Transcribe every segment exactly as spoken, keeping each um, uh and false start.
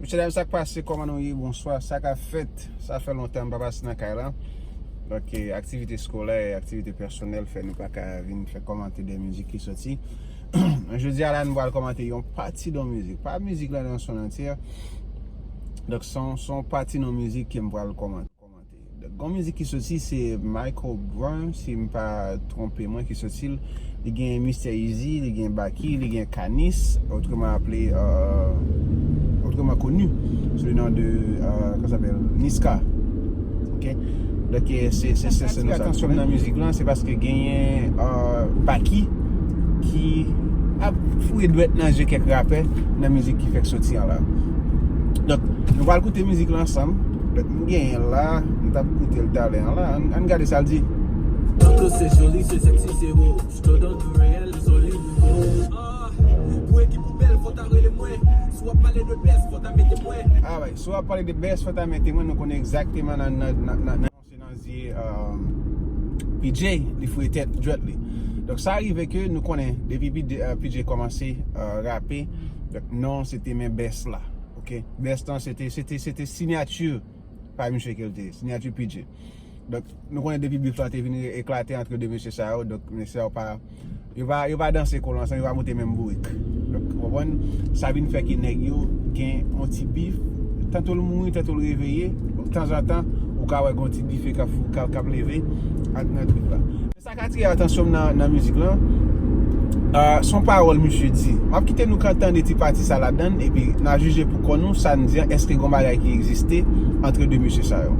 Mesye dam, sa k pase? Kòman nou ye? Bonswa, sa k ap fèt? Sa fè lontan m pa pase nan kay la. Donk, eh, aktivite eskolè, aktivite pèsonèl fè nou pa ka vin fè kòmantè de mizik ki soti. Men jodi a la, nou pral kòmante yon pati de yon mizik. Pa mizik la nan son antye. Donk, se yon, se yon pati nan mizik ke m pral kòmante. Donk, gon mizik ki soti, se Michael Brun, si m pa twonpe mwen, ki soti l. Li gen Mister Easy, li gen Baky, li gen Kanis, otreman aple, euh, otreman koni sou le non de, euh, comment ça s'appelle, Niska. Ok? Donk, eh, se, se, se, se nou sa. Atansyon nan mizik lan, se paske genyen, euh, Baky ki ap foure dwèt nan je kèk rapè nan mizik ki fèk soti an la. Donk, nou pral koute mizik lan ansanm. Donk, m genyen l la, m t ap koute l talè an la. Ann, ann gade sa l di. Tankou se joli, se sexy, se wo. J t dan de reyèl, solid, wo. Ah, pou ekip ou bèl, fò ta rele mwen. Si w ap pale de bèz, fò ta mete mwen. Alright, si w ap pale de bèz, fò ta mete mwen, nou konnen egzakteman nan, nan, nan, nan, nan, se nan zye, euh, P J, li foure tèt dwèt li. Donk, sa rive ke nou konnen, depi P J, euh, P J kòmanse, euh, rape, donk, non, se te men bèz la. Ok? Bèz lan, se te, se te, se te siyati pa misye ke l te, siyati P J. Donk, nou konnen depi bif la te vin eklate antre de mesye sa yo, donk, mesye sa yo pa, yo pa, yo pa danse kole ansanm, yo pa moute menm bourik. Donk, ou konprann? Sa vin fè ke nèg yo gen yon ti bif, tanto l mouri, tanto l reveye, tanzantan, ou ka wè gen yon ti dife k ap, k ap, k ap leve ak nan trip la. Sa k atire atansyon m nan, nan mizik lan, ah, se yon pawòl misye di. M ap kite nou ka tande ti pati sa ladan l, epi n a jije pou kò nou sa n di an, èske gon bagay ki egziste antre de mesye sa yo.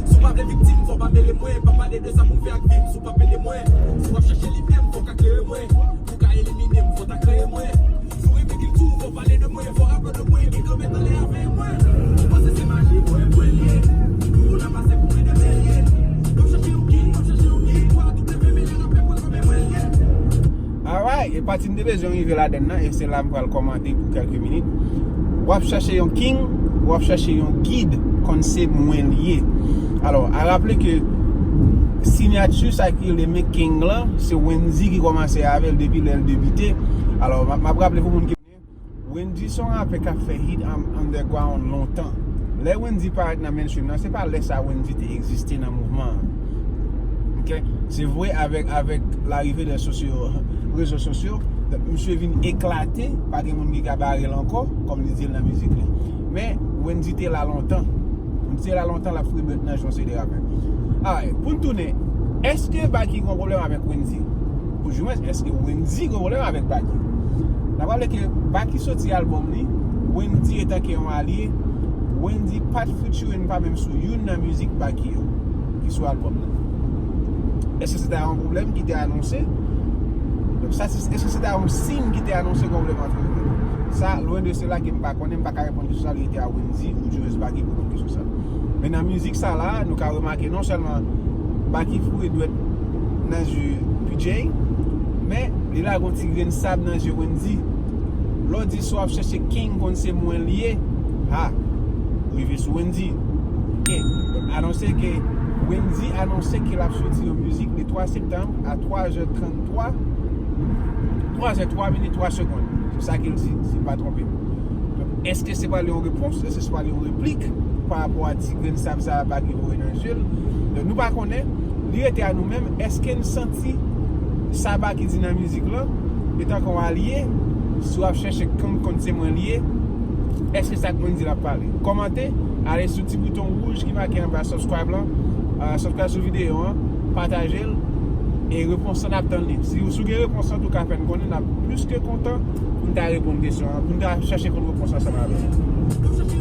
Si w pa vle viktim, fò pa mele mwen, pa pale de sa pou m fè ak vi m. Si w pa pede mwen, si w ap chèche li menm, fò w ka klere mwen. Pou w ka elimine m, fò w ta kreye mwen. Si w renmen kilti w, fò w pale de mwen, fò w raple de mwen, ki kanpe nan lè avèk mwen. Ou panse se maji mwen, mwen l ye. Pou w la pase pou mwen de mwen l ye. W ap chache yon king, w ap chache yon king, w a W, men lè rapè pou l kanpe mwen l ye. Alright, e pati m te bezwen rive ladan l nan, e se la m pral kòmante pou kèlke minit. W ap chache yon king, w ap chache yon gid, konn se mwen l ye. Alò, a raple ke siyati sa ki rele men king lan, se Wendy ki kòmanse avè l depi lè l debite. Alò, m ap, m ap raple pou moun ki Wendy se yon rapè k ap fè hit an, underground lontan. Lè Wendy parèt nan mainstream nan, se pa lè sa Wendy te egziste nan mouvman an. Ok? Se vre avèk, avèk larive de sosyo, rezo sosyo, donk misye vin eklate, pa gen moun ki ka bare l ankò, kòm li di l nan mizik li. Men, Wendy te la lontan. Wendy te la lontan, l ap foure dwèt nan je yon seri de rapè. Alright, pou n tounen, èske Baky gen yon pwoblèm avèk Wendy? Oudimwens, èske Wendy gen yon pwoblèm avèk Baky? N ap raple ke Baky soti albòm li, Wendy etanke yon alye, Wendy pa t featuring pa menm sou youn nan mizik Baky yo ki sou albòm nan. Èske se ta yon pwoblèm ki te anonse? Donk, sa, se, èske se ta yon siy ki te anonse gen yon pwoblèm antre yo? Sa, lwen de sela ke m pa konnen, m pa ka reponn kesyon sa, li rete a Wendy oudimwens Baky pou reponn kesyon sa. Men nan mizik sa la, nou ka remake non sèlman Baky foure dwèt nan je P J, men li lage yon ti grenn sab nan je Wendy. Lè w di si w ap chèche king, konn se mwen l ye. Ha, rive sou Wendy. Ok, donk anonse ke Wendy anonse ke l ap soti yon mizik le twa septanm a twa zè tranntwa, twa zè twa minit twa segonn. Se sa ke l di, si m pa twonpe m. Donk, èske se pral yon repons? Èske se pral yon replik pa rapò a ti grenn sab sa a Baky voye nan je l? Donk, nou pa konnen. Li rete a nou menm. Èske n santi sa Baky di nan mizik lan, etanke yon alye, si w ap chèche king, konn se mwen l ye, èske sa k Wendy l ap pale? Kòmante, ale sou ti bouton wouj ki make anba subscribe lan, ah, subscribe sou videyo an, pataje l, e repons lan n ap tann li. Si, si w gen repons lan tou, ka fè n konnen, n ap plis ke kontan pou n ta reponn kesyon an, pou n ta chèche konn repons ansanm avè w.